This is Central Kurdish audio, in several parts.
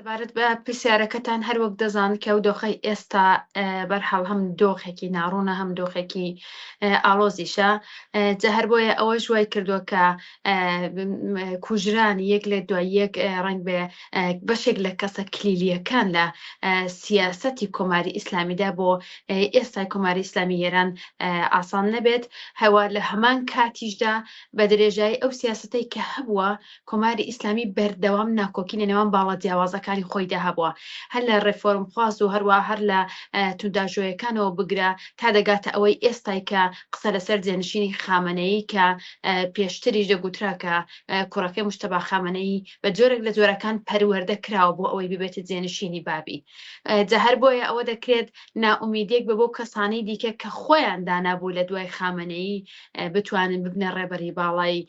سەبارەت بە پرسیارەکەتان هەر وەک دەزان کە ئەو دۆخەی ئێستا بەرحاڵ هەم دۆخێکی ناڕوونە هەم دۆخێکی ئاڵۆزیشە جا هەر بۆیە ئەوەش وای کردووە کە کوژرانی یەک لە دوای یەک ڕەنگ بێ بەشێک لە کەسە کلیلیەکان لە سیاسەتی کۆماری ئیسلامیدا بۆ ئێستای کۆماری ئیسلامی ئێران ئاسان نەبێت هەوا لە هەمان کاتیشدا بە درێژایی ئەو سیاسەتەی کە هەبووە کۆماری ئیسلامی بەردەوام ناکۆکی لە نێوان باڵە جیاوازەکانی خۆیدا هەبووە، هەر لە ڕێفۆرمخواز و هەروا هەر لە تونداژۆیەکانەوە بگرە تا دەگاتە ئەوەی ئێستای کە قسە لەسەر جێنشینی خامەنەیی کە پێشتریش دەگوترا کە کوڕەکەی مجتەبا خامەنەیی بە جۆرێک لە جۆرەکان پەروەردە کراوە بۆ ئەوەی ببێتە جێنشینی بابی. جا هەر بۆیە ئەوە دەکرێت نائومیدیەک بە بۆ کەسانی دیکە کە خۆیان دانابوو لە دوای خامەنەیی بتوانن ببنە ڕێبەری باڵای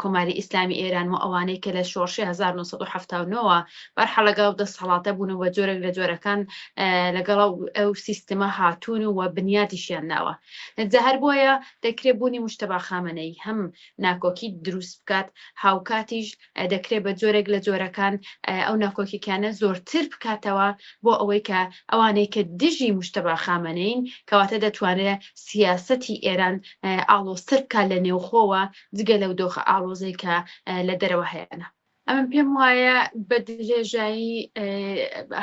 کۆماری ئیسلامی ئێران و ئەوانەی کە لە شۆڕشی 1979 وە بەرحاڵ لەگەڵ ئەو دەسەڵاتە بوون و بە جۆرێک لە جۆرەکان لەگەڵ ئەو سیستمە هاتوون و بنیاتیشیان ناوە. جا هەر بۆیە دەکرێت بوونی مجتەبا خامەنەیی هەم ناکۆکی دروست بکات هاوکاتیش دەکرێت بە جۆرێک لە جۆرەکان ئەو ناکۆکیکانە زۆرتر بکاتەوە بۆ ئەوەی کە ئەوانەی کە دژی مجتەبا خامەنەیین کەواتە دەتوانرێت سیاسەتی ئێران ئاڵۆزتر بکات لە نێوخۆوە جگە لەو دۆخە ئاڵۆزەی کە لە دەرەوە هەیانە. ئەمن پێم وایە بە درێژایی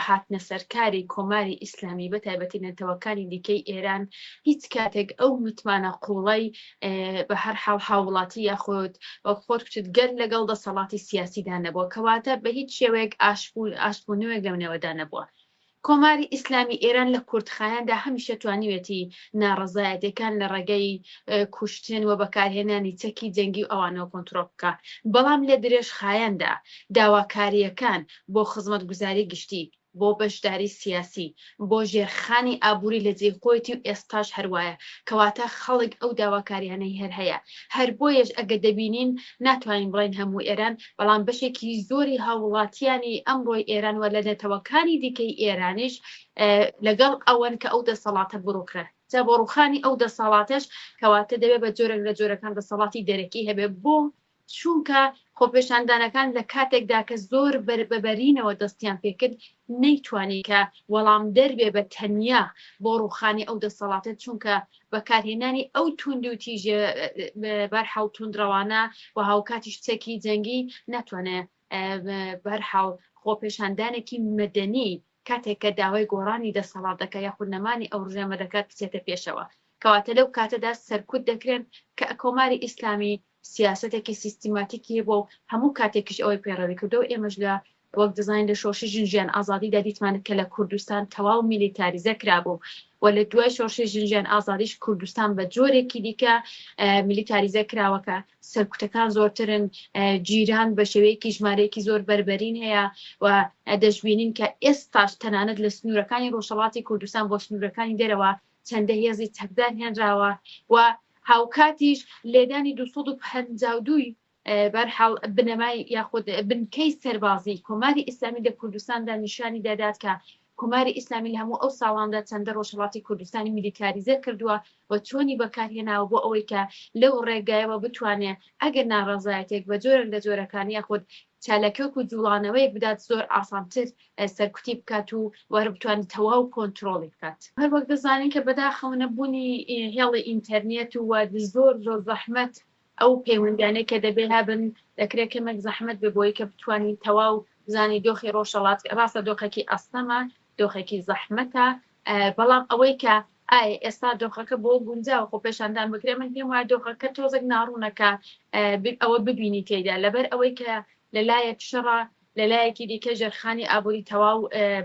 هاتنە سەرکاری کۆماری ئیسلامی بە تایبەتی نەتەوەکانی دیکەی ئێران هیچ کاتێک ئەو متمانە قووڵەی بە هەر حاڵ هاووڵاتی یاخود وەک خۆت کوتت گەل لەگەڵ دەسەڵاتی سیاسیدا نەبووە کەواتە بە هیچ شێوەیەک ئاشتبوونەوەیەک لەو نێوەدا نەبووە. کۆماری ئیسلامی ئێران لە کورتخایەندا هەمیشە توانیوێتی ناڕەزایەتیەکان لە ڕێگەی کوشتن و بەکارهێنانی چەکی جەنگی و ئەوانەوە کۆنترۆڵ بکا، بەڵام لە درێژخایەندا داواکارییەکان بۆ خزمەتگوزاری گشتی، بۆ بەشداری سیاسی، بۆ ژێرخانی ئابووری لە جێی خۆیەتی و ئێستاش هەر وایە، کەواتە خەڵک ئەو داواکاریانەی هەر هەیە. هەر بۆیەش ئەگەر دەبینین ناتوانین بڵێین هەموو ئێران، بەڵام بەشێکی زۆری هاووڵاتیانی ئەمڕۆی ئێران و لە نەتەوەکانی دیکەی ئێرانیش لەگەڵ ئەوەن کە ئەو دەسەڵاتە بڕوخێ. جا بۆ ڕووخانی ئەو دەسەڵاتەش کەواتە دەبێ بە جۆرێک لە جۆرەکان دەسەڵاتی دەرەکی هەبێ بۆ چونکە خۆپێشاندانەکان لە کاتێکدا کە زۆر بەر بە بەرینەوە دەستیان پێکرد نەیتوانی کە وەڵامدەر بێ بە تەنیا بۆ ڕووخانی ئەو دەسەڵاتە چونکە بەکارهێنانی ئەو توندوتیژە بەرحاڵ توندڕەوانە و هاوکاتیش چەکی جەنگی ناتوانێ بەرحاڵ خۆپێشاندانێکی مەدەنی کاتێک کە داوای گۆڕانی دەسەڵات دەکات یاخود نەمانی ئەو ڕژێمە دەکات بچێتە پێشەوە کەواتە لەو کاتەدا سەرکوت دەکرێن کە کۆماری ئیسلامی سیاسەتێکی سیستماتیکی هەبووە و هەموو کاتێکیش ئەوەی پەیڕەوی کردووە و ئێمەش لە وەک دەزانین لە شۆڕشی ژن ژیان ئازادیدا دیتمان کە لە کوردستان تەواو میلیتاریزە کرابوو و لە دوای شۆڕشی ژن ژیان ئازادیش کوردستان بە جۆرێکی دیکە میلیتاریزە کراوە کە سەرکوتەکان زۆرترن، جیران بە شێوەیەکی ژمارەیەکی زۆر بەربەرین هەیە و دەشبینین کە ئێستاش تەنانەت لە سنوورەکانی ڕۆژهەڵاتی کوردستان بۆ سنوورەکانی دەرەوە چەندە هێزی چەکدار هێنراوە و هاوکاتیش لێدانی 252 بەرحاڵ بنەمای یاخود بنکەی سەربازی کۆماری ئیسلامی لە کوردستاندا نیشانی دەدات کە کۆماری ئیسلامی لە هەموو ئەو ساڵاندا چەندە ڕۆژهەڵاتی کوردستانی میلیتاریزە کردووە و چۆنی بەکارهێناوە بۆ ئەوەی کە لەو ڕێگایەوە بتوانێ ئەگەر ناڕەزایەتێک بە جۆرێک لە جۆرەکان یاخود چالاکیەک و جوڵانەوەیەک بدات زۆر ئاسانتر سەرکوتی بکات و وەر بتوانێت تەواو کۆنترۆڵی بکات. هەر وەک دەزانین کە بەداخەوە نەبوونی هێڵی ئینتەرنێت و زۆر زۆر زەحمەت ئەو پەیوەندیانەی کە دەبێ هەبن دەکرێ کەمێک زەحمەت بێ بۆی کە بتوانین تەواو بزانین دۆخی ڕۆژهەڵات ڕاستە دۆخێکی ئەستەمە دۆخێکی زەحمەتە بەڵام ئەوەی کە ئایا ئێستا دۆخەکە بۆ گونجاوە خۆپێشاندان بکرێ من پێم وایە دۆخەکە تۆزێک ناڕوونە کە ئەوە ببینی تێیدا لەبەر ئەوەی کە لەلایەک شەڕە لەلایەکی دیکە ژێرخانی ئابووری تەواو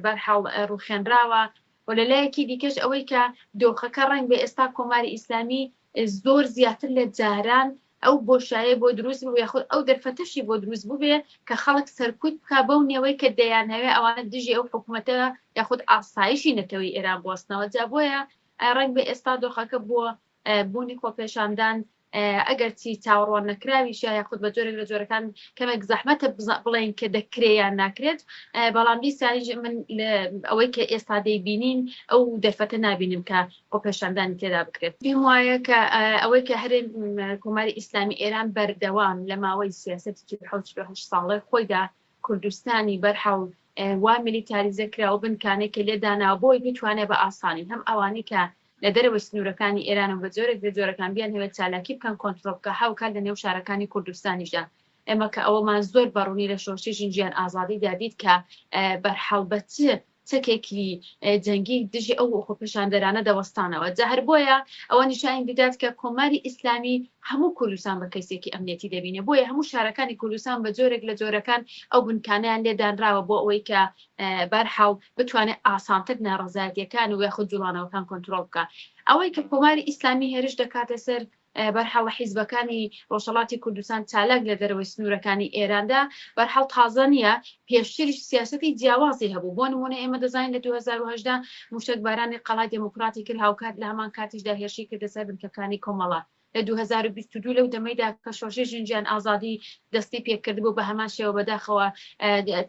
بەرحاڵ ڕوخێنراوە و لەلایەکی دیکەش ئەوەی کە دۆخەکە ڕەنگ بێ ئێستا کۆماری ئیسلامی زۆر زیاتر لە جاران ئەو بۆشایەی بۆ دروست بوو یاخود ئەو دەرفەتەشی بۆ دروست بووبێ کە خەڵک سەرکوت بکا بەو نێوەی کە دەیانهەوێ ئەوانە دژی ئەو حکوومەتە یاخود ئاسایشی نەتەوەی ئێران بوەستنەوە جا بۆیە ڕەنگ بێ ئێستا دۆخەکە بۆ بوونی خۆپێشاندان ئەگەرچی چاوەڕوان نەکراویشە یاخود بە جۆرێک لە جۆرەکان کەمێک زەحمەتە بڵێین کە دەکرێ یان ناکرێت بەڵام دیسانیش من ئەوەی کە ئێستا دەیبینین ئەو دەرفەتە نابینم کە خۆپێشاندانی تێدا بکرێت. پێم وایە کە ئەوەی کە هەرێم کۆماری ئیسلامی ئێران بەردەوام لە ماوەی سیاسەتی 47 48 ساڵەی خۆیدا کوردستانی بەرحاڵ وا میلیتاریزە کرا و بنکانەی کە لێ داناوە بۆی بتوانێت بە ئاسانی هەم ئەوانەی کە لە دەرەوەی سنوورەکانی ئێران و بە جۆرێک لە جۆرەکان بیانهەوێت چالاکی بکەن کۆنترۆڵ بکا، هاوکات لە نێو شارەکانی کوردستانیشدا ئێمە کە ئەوەمان زۆر بە ڕوونی لە شۆرشی ژن ژیان ئازادیدا دیت کە بەرحاڵ بە چ چەکێکی جەنگی دژی ئەو خۆپێشاندەرانە دەوەستانەوە. جا هەر بۆیە ئەوە نیشانی دەدات کە کۆماری ئیسلامی هەموو کوردستان بە کەیسێکی ئەمنیەتی دەبینێ. بۆیە هەموو شارەکانی کوردستان بە جۆرێک لە جۆرەکان ئەو بنکانەیان لێ دانراوە بۆ ئەوەی کە بەرحاڵ بتوانێ ئاسانتر ناڕەزایەتیەکان و یاخود جوڵانەوەکان کۆنترۆڵ بکا. ئەوەی کە کۆماری ئیسلامی هێرش دەکاتە سەر بەرحاڵ حیزبەکانی ڕۆژهەڵاتی کوردستان چالاک لە دەرەوەی سنوورەکانی ئێراندا، بەرحاڵ تازە نییە، پێشتریش سیاسەتی جیاوازی هەبوو، بۆ نموونە ئێمە دەزانین لە 2018 مووشەکبارانی قەڵای دێموکڕاتی کرد، هاوکات لە هەمان کاتیشدا هێرشی کردە سەر بنکەکانی کۆمەڵە. لە 2022 لەو دەمەیدا کە شۆرشی ژن ژیان ئازادی دەستی پێکردبوو، بە هەمان شێوە بەداخەوە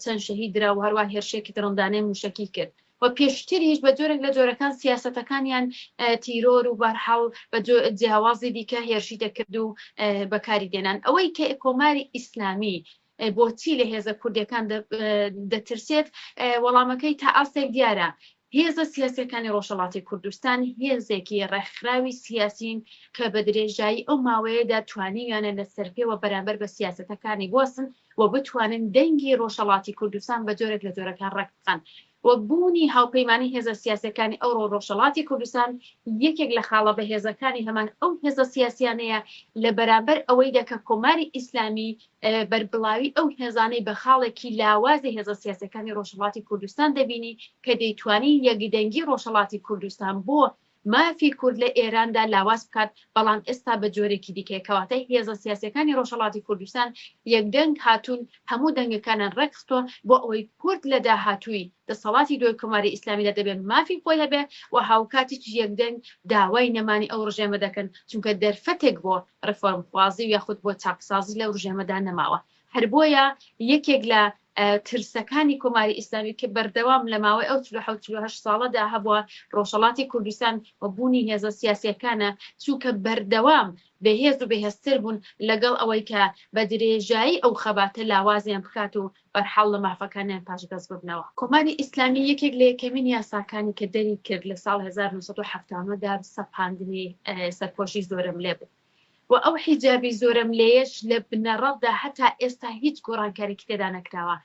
چەند شەهید درا و هەروا هێرشێکی دڕندانەی مووشەکی کرد. و پێشتریش بە جۆرێک لە جۆرەکان سیاسەتەکانیان تیرۆر و بەرحاڵ بە جیاوازی دیکە هێرشی دەکرد و بەکاری دێنان. ئەوەی کە کۆماری ئیسلامی بۆچی لە هێزە کوردیەکان دەترسێت وەڵامەکەی تا ئاستێک دیارە. هێزە سیاسیەکانی ڕۆژهەڵاتی کوردستان هێزێکی ڕێکخراوی سیاسین کە بە درێژایی ئەو ماوەیەدا توانیویانە لە سەرپێوە بەرامبەر بە سیاسەتەکانی بوەستن و بتوانن دەنگی ڕۆژهەڵاتی کوردستان بە جۆرێک لە جۆرەکان ڕێک بخەن و بوونی هاوپەیمانی هێزە سیاسیەکانی ئەوڕۆ ڕۆژهەڵاتی کوردستان یەکێک لە خاڵە بەهێزەکانی هەمان ئەو هێزە سیاسیانەیە لە بەرامبەر ئەوەیدا کە کۆماری ئیسلامی بەربڵاوی ئەو هێزانەی بە خاڵێکی لاوازی هێزە سیاسیەکانی ڕۆژهەڵاتی کوردستان دەبینی کە دەیتوانی یەکدەنگی ڕۆژهەڵاتی کوردستان بۆ مافی کورد لە ئێراندا لاواز بکات، بەڵام ئێستا بە جۆرێکی دیکەیە، کەواتە هێزە سیاسیەکانی ڕۆژهەڵاتی کوردستان یەکدەنگ هاتوون هەموو دەنگەکانیان ڕێکخستووە بۆ ئەوەی کورد لە داهاتووی دەسەڵاتی دوای کۆماری ئیسلامیدا دەبێ مافی خۆی هەبێ و هاوکاتیش یەکدەنگ داوای نەمانی ئەو ڕژێمە دەکەن، چونکە دەرفەتێک بۆ ڕێفۆرمخوازی و یاخود بۆ چاکسازی لەو ڕژێمەدا نەماوە. هەر بۆیە یەکێک لە ترسەکانی کۆماری ئیسلامی کە بەردەوام لە ماوەی ئەو 47 48 ساڵەدا هەبووە ڕۆژهەڵاتی کوردستان و بوونی هێزە سیاسیەکانە، چونکە بەردەوام بەهێز و بەهێزتر بوون لەگەڵ ئەوەی کە بە درێژایی ئەو خەباتە لاوازیان بکات و بەرحاڵ لە مافەکانیان پاشگەز ببنەوە. کۆماری ئیسلامی یەکێک لە یەکەمین یاساکانی کە دەری کرد لە ساڵ 1979 دا سەپاندنی سەرپۆشی زۆرەملێ بوو. و ئەو حیجابی زۆرەملێیەش لە بنەڕەتدا هەتا ئێستا هیچ گۆڕانکاریی تێدا نەکراوە،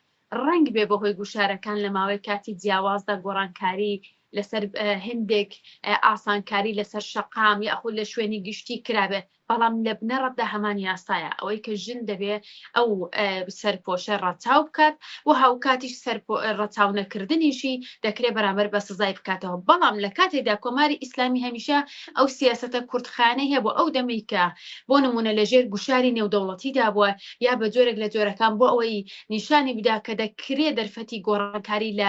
ڕەنگبێ بەهۆی گوشارەکان لە ماوەی کاتی جیاوازدا گۆڕانکاری لەسەر هەندێک ئاسانکاری لەسەر شەقام یاخود لە شوێنی گشتی کرابێ، بەڵام لە بنەڕەتدا هەمان یاسایە، ئەوەی کە ژن دەبێ ئەو سەرپۆشە ڕەچاو بکات و هاوکاتیش ڕەچاو نەکردنیشی دەکرێ بەرامبەر بە سزای بکاتەوە، بەڵام لە کاتێکدا کۆماری ئیسلامی هەمیشە ئەو سیاسەتە کورتخایەنەی هەبوو ئەو دەمەی کە بۆ نموونە لە ژێر گوشاری نێودەوڵەتیدا بووە یا بە جۆرێک لە جۆرەکان بۆ ئەوەی نیشانی بدا کە دەکرێ دەرفەتی گۆڕانکاری لە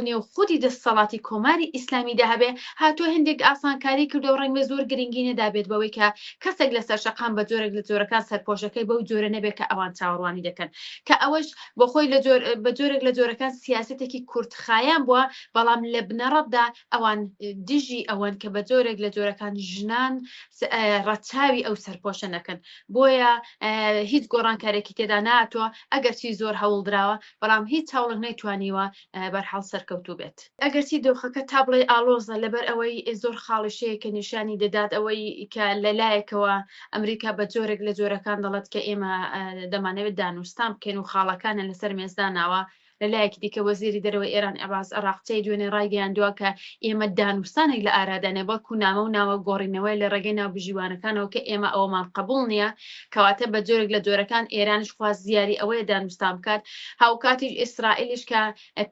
نێو خودی دەستەڵاتی کۆماری ئیسلامیدا هەبێ هاتووە هێندێک ئاسانکاری کردووە و ڕەنگبێ زۆر گرنگی نەدابێت بەوەی کە کەسێک لەسەر شەقام بە جۆرێک لە جۆرەکان سەرپۆشەکەی بەو جۆرە نەبێ کە ئەوان چاوەڕوانی دەکەن کە ئەوەش بۆ خۆی لە جۆر بە جۆرێک لە جۆرەکان سیاسەتێکی کورتخایەن بووە بەڵام لە بنەڕەتدا ئەوان دژی ئەوەن کە بە جۆرێک لە جۆرەکان ژنان ڕەچاوی ئەو سەرپۆشە نەکەن بۆیە هیچ گۆڕانکارێکی تێدا ناتوە ئەگەرچی زۆر هەوڵدراوە بەڵام هیچ هەوڵێک نەیتوانیوە بەرحاڵ سەرکەوتوو بێت. ئەگەرچی دۆخەکە تا بڵێی ئاڵۆزە لەبەر ئەوەی زۆر خاڵیش هەیە کە نیشانی دەدات ئەوەی کە لە لایەکەوە ئەمریکا بە جۆرێک لە جۆرەکان دەڵێت کە ئێمە دەمانەوێت دانوستان بکەین و خاڵەکانیان لەسەر مێز داناوە لە لایەکی دیکە وەزیری دەرەوەی ئێران عەباس عراقچی دوێنێ ڕایگەیاندووە کە ئێمە دانوستانێک لە ئارادا نیە بەڵکو نامە و ناوە گۆڕینەوەی لە ڕێگەی ناوبژیوانەکانەوە کە ئێمە ئەوەمان قبوڵ نییە کەواتە بە جۆرێک لە جۆرەکان ئێرانیش خوازیاری ئەوەیە دانوستان بکات هاوکاتیش ئیسرائیلیش کە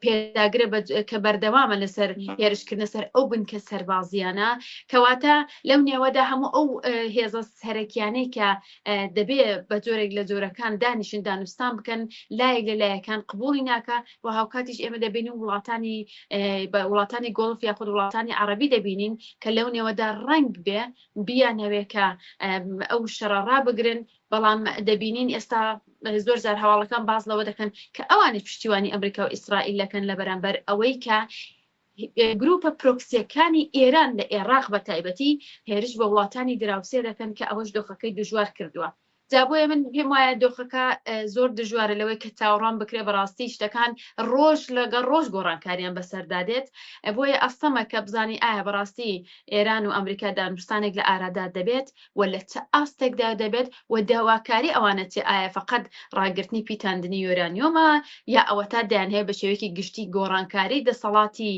پێداگرە کە بەردەوامە لەسەر هێرشکردنە سەر ئەو بنکە سەربازیانە کەواتە لەو نێوەدا هەموو ئەو هێزە سەرەکیانەی کە دەبێ بە جۆرێک لە جۆرەکان دانیشن دانوستان بکەن لایەک لە لایەکان قبوڵی ناکە و هاوکاتیش ئێمە دەبینین وڵاتانی وڵاتانی گۆڵف یاخود وڵاتانی عەڕەبی دەبینین کە لەو نێوەدا ڕەنگ بێ بیانەوێ کە ئەو شەڕە ڕابگرن بەڵام دەبینین ئێستا زۆر جار هەواڵەکان باس لەوە دەکەن کە ئەوانیش پشتیوانی ئەمریکا و ئیسرائیل دەکەن لە بەرامبەر ئەوەی کە گروپە پرۆکسیەکانی ئێران لە ئێراق بە تایبەتی هێرش بە وڵاتانی دراوسێ دەکەن کە ئەوەش دۆخەکەی دژوار کردووە. جا بۆیە من پێم وایە دۆخەکە زۆر دژوارە لەوەی کە چاوەڕوان بکرێ بەڕاستی شتەکان ڕۆژ لەگەڵ ڕۆژ گۆڕانکاریان بەسەردا دێت بۆیە ئەستەمە کە بزانی ئایا بەڕاستی ئێران و ئەمریکا دانوستانێک لە ئارادا دەبێت و لە چ ئاستێکدا دەبێت و داواکاری ئەوانە چیە ئایا فەقەت ڕاگرتنی پیتاندنی یۆرانیۆمە یا ئەوەتا دەیانهەوێت بە شێوەیەکی گشتی گۆڕانکاری دەسەڵاتی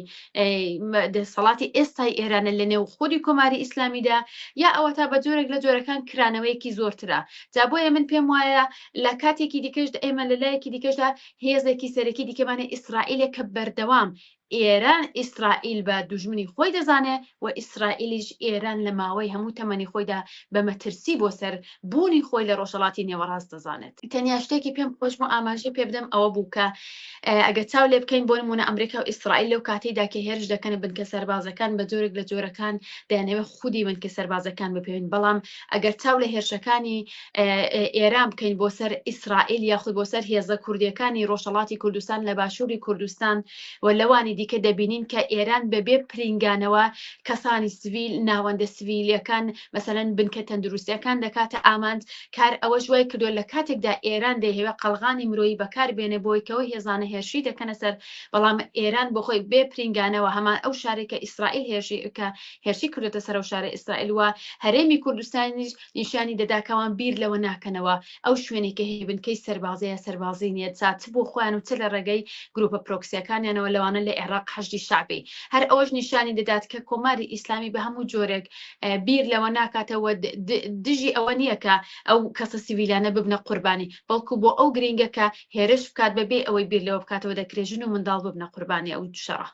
دەسەڵاتی ئێستای ئێرانە لە نێو خودی کۆماری ئیسلامیدا یا ئەوەتا بە جۆرێک لە جۆرەکان کرانەوەیەکی زۆرترە جا بۆیە من پێم وایە لە کاتێکی دیکەشدا ئێمە لە لایەکی دیکەشدا هێزێکی سەرەکی دیکەمانە ئیسرائیلێک کە بەردەوام ئێران ئیسرائیل بە دوژمنی خۆی دەزانێ و ئیسرائیلیش ئێران لە ماوەی هەموو تەمەنی خۆیدا بە مەترسی بۆ سەر بوونی خۆی لە ڕۆژهەڵاتی نێوەڕاست دەزانێت. تەنیا شتێکی پێم خۆش بوو ئاماژەی پێ بدەم ئەوە بوو کە ئەگەر چاو لێ بکەین بۆ نموونە ئەمریکا و ئیسرائیل لەو کاتەیدا کە هێرش دەکەنە بنکە سەربازەکان بە جۆرێک لە جۆرەکان دەیانەوێت خودی بنکە سەربازەکان بپێوین بەڵام ئەگەر چاو لە هێرشەکانی ئێران بکەین بۆ سەر ئیسرائیل یاخود بۆ سەر هێزە کوردیەکانی ڕۆژهەڵاتی کوردستان لە باشووری کوردستان و لەوانی دیکە دەبینین کە ئێران بەبێ پرینگانەوە کەسانی سڤیل، ناوەندە سڤیلیەکان، مەسەلەن بنکە تەندروستیەکان دەکاتە ئامانج، کار ئەوەش وای کردووە لە کاتێکدا ئێران دەیهەوێ قەڵغانی مرۆیی بەکار بێنێ بۆی کەوە هێزانە هێرشی دەکەنە سەر، بەڵام ئێران بۆ خۆی بێ پرینگانەوە هەمان ئەو شارەی کە ئیسرائیل هێرشی کە هێرشی کردۆتە سەر ئەو شارە ئیسرائیل و هەرێمی کوردستانیش نیشانی دەدا کەوان بیر لەوە ناکەنەوە ئەو شوێنەی کە هەیە بنکەی سەربازیە یا سەربازی نیە جا چ بۆ خۆیان و چ لە ڕێگەی گروپە پرۆکسیەکانیانەوە لەوانە لە عێراق حەشدی شەعبی هەر ئەوەش نیشانی دەدات کە کۆماری ئیسلامی بە هەموو جۆرێک بیر لەوە ناکاتەوە دژی ئەوە نییە کە ئەو کەسە سیڤیلانە ببنە قوربانی بەڵکو بۆ ئەو گرینگە کە هێرش بکات بەبێ ئەوەی بیر لەوە بکاتەوە دەکرێت ژن و منداڵ ببنە قوربانی ئەو شەڕە.